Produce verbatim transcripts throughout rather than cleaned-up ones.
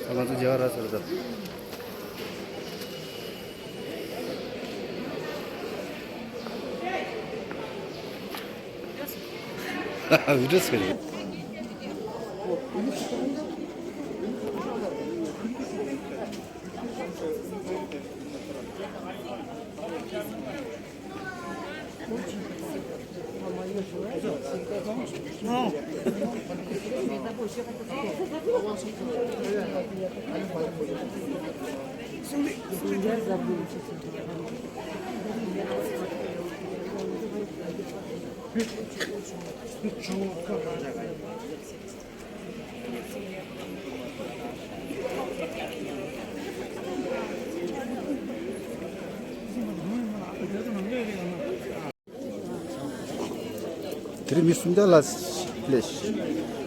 ང་ཚོ་མཇལ་བ་རག་ཚར་ད། བི་ཌིའོ་ཟེར། དེ་རིང་མི་སུམ་བརྒྱ་ལ་སླེབས།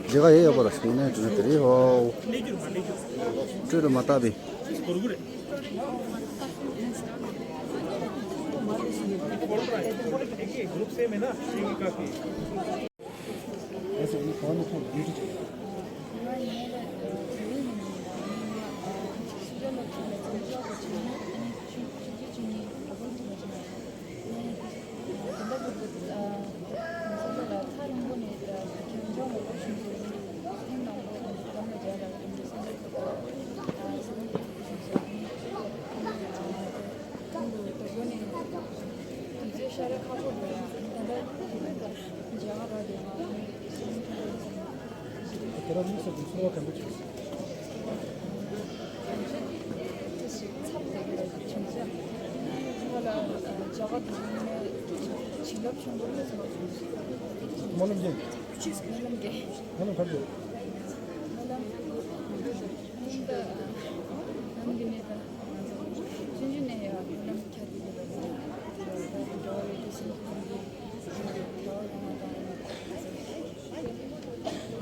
མཇལ་ཁ་ཡས་ཡོད་པ་ལ་སོང་ནས་དེ་རིང་ཧོ། སྤྲོས་རུ་མ་བཏབ་པས། སྨོན་ལམ་རྒྱག་སྨོན་ལམ་ག་རེ་རེད། སྨོན་ལམ་ནམ་གྱི་ནས་ད་ང་ཚོ་ཆུང་ཆུང་ནས་ཡང་སྨོན་ལམ་ཁྱབ་བསྒྲགས་ཡོད་པ་དང་། ད་འགྲོ་བ་རེ་རེ་བཞིན་གྱི་ཐུགས་རྗེ་ཐེག་པ་ཡོང་བ་དང་།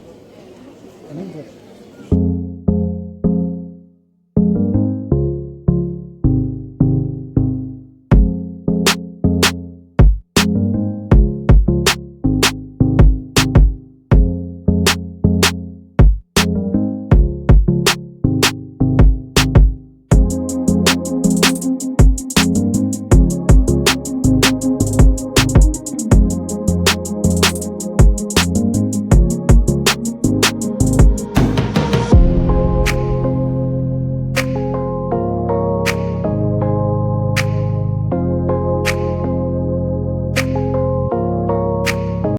ཨ་ནི་འདི།